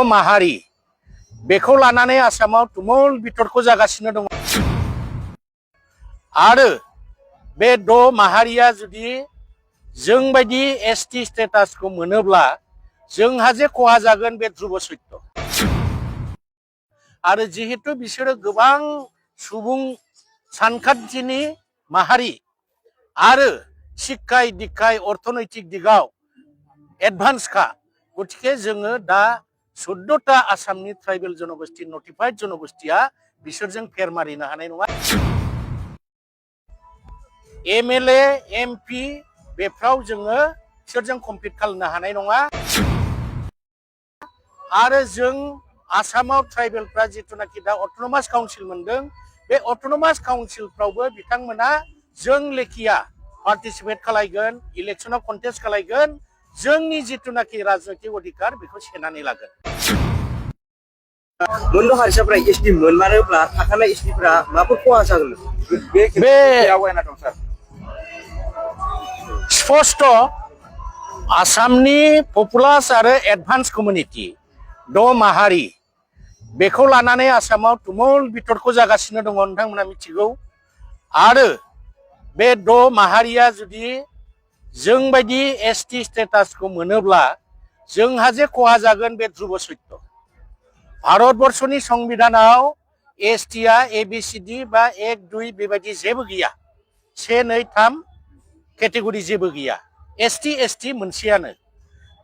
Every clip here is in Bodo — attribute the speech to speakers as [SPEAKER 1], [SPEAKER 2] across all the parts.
[SPEAKER 1] माहारि बेखौ लानानै आसामाव तुमुल बितर्क जागासिनो दङ आरो बे माहारिया जुदि जों बायदि एसटी स्टेटासखौ मोनोब्ला जोंहा जे खहा जागोन बे ध्रुब सत्य आरो जिहेतु बिसोरो गोबां सुबुं सानखान्थिनि माहारि आरो शिक्षाय दीक्षाय अर्थनैतिक दिगाव एडभान्स का गतिके जोङो दा 14टा आसामनि ट्राइबेल जनगोष्ठी नटिफाइड जनगोष्ठीया बिसोरजों फेर मारिनो हानाय नङा एमएलए एमपि बेफ्राव जोङो बिसोरजों कम्पिट खालामनो हानाय नङा आरो जों आसामाव ट्राइबेलफ्रा जितुनाखि दा अटोनमास काउन्सिल मोनदों बे अटोनमास काउन्सिलफ्रावबो बिथांमोना जों लेखिया पार्टिसिपेट खालायगोन इलेक्शनाव कन्टेस्ट खालायगोन जोंनि जितुनाखि राजनैतिक अधिकार बेखौ सेनानै लागोन
[SPEAKER 2] मोनद' हारिसाफोरा एसटी मोनमारोब्ला थाखानाय एसटीफोरा माबाफोर खहा जागोन
[SPEAKER 1] बे आवगायना दं सार स्पष्ट आसामनि पपुलास आरो एडभान्स कमिउनिटि माहारि बेखौ लानानै आसामाव तुमुल बितर्क जागासिनो दङ नोंथांमोना मिथिगौ आरो बे माहारिया जुदि जों बायदि एसटी स्टेटासखौ मोनोब्ला जोंहा जे खहा जागोन बे ध्रुब सत्य भारतबर्षनि संविधानाव एसटीआ एबिसिडि बा 1 2 बेबायदि जेबो गैया 1 2 3 केटेगरि जेबो गैया एसटी मोनसेयानो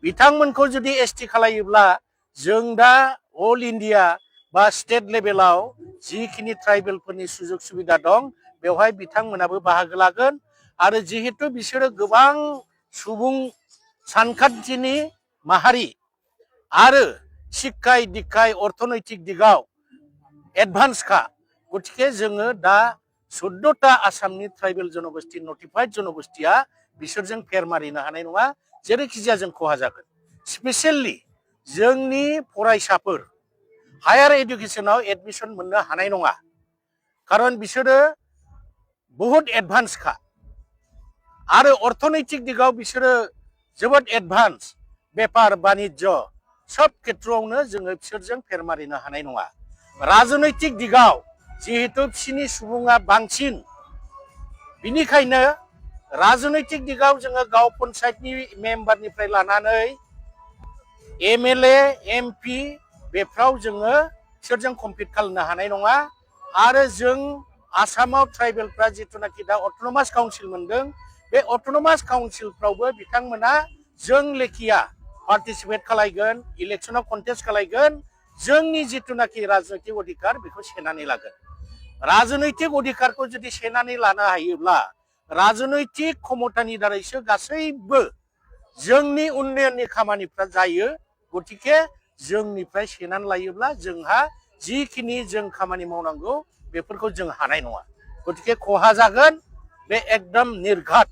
[SPEAKER 1] बिथांमोनखौ जुदि एसटी खालायोब्ला जों दा अल इन्डिया बा स्टेट लेभेलाव जिखिनि ट्राइबेलफोरनि सुजुग सुबिदा दं बेवहाय बिथांमोनाबो बाहागो लागोन आरो जिहेतु बिसोरो गोबां सुबुं सानखान्थिनि माहारि आरो शिक्षाय दीक्षाय अर्थनैतिक दिगाव एडभान्स का गतिके जोङो दा 14टा आसामनि ट्राइबेल जनगोष्ठी नटिफाइड जनगोष्ठीया बिसोरजों फेर मारिनो हानाय नङा जेरैखिजाया जों खहा जागोन स्पेशेलि जोंनि फरायसाफोर हायार एडुकेशनाव एडमिशन मोननो हानाय नङा खारन बिसोरो बहुत एडभान्स का आरो अर्थनैतिक दिगाव बिसोरो जोबोद एडभान्स बेपार बाणिज्य सब खेत्रआवनो जोङो बिसोरजों फेर मारिनो हानाय नङा राजनैतिक दिगाव जिहेतु बिसिनि सुबुङा बांसिन बिनिखायनो राजनैतिक दिगाव जोङो गाव पन्चायतनि मेम्बारनिफ्राय लानानै एमएलए एमपि बेफ्राव जोङो बिसोरजों कम्पिट खालामनो हानाय नङा आरो जों आसामाव ट्राइबेलफ्रा जितुनाखि दा अटोनमास काउन्सिल मोनदों बे अटोनमास काउन्सिलफ्रावबो बिथांमोना जों लेखिया पार्टिसिपेट खालायगोन इलेक्शनाव कन्टेस्ट खालायगोन जोंनि जितुनाखि राजनैतिक अधिकार बेखौ सेनानै लागोन राजनैतिक अधिकारखौ जुदि सेनानै लानो हायोब्ला राजनैतिक क्षमतानि दारैसो गासैबो जोंनि उन्नयननि खामानिफ्रा जायो गतिके जोंनिफ्राय सेनानै लायोब्ला जोंहा जिखिनि जों खामानि मावनांगौ बेफोरखौ जों हानाय नङा गतिके खहा जागोन बे एकदम निर्घात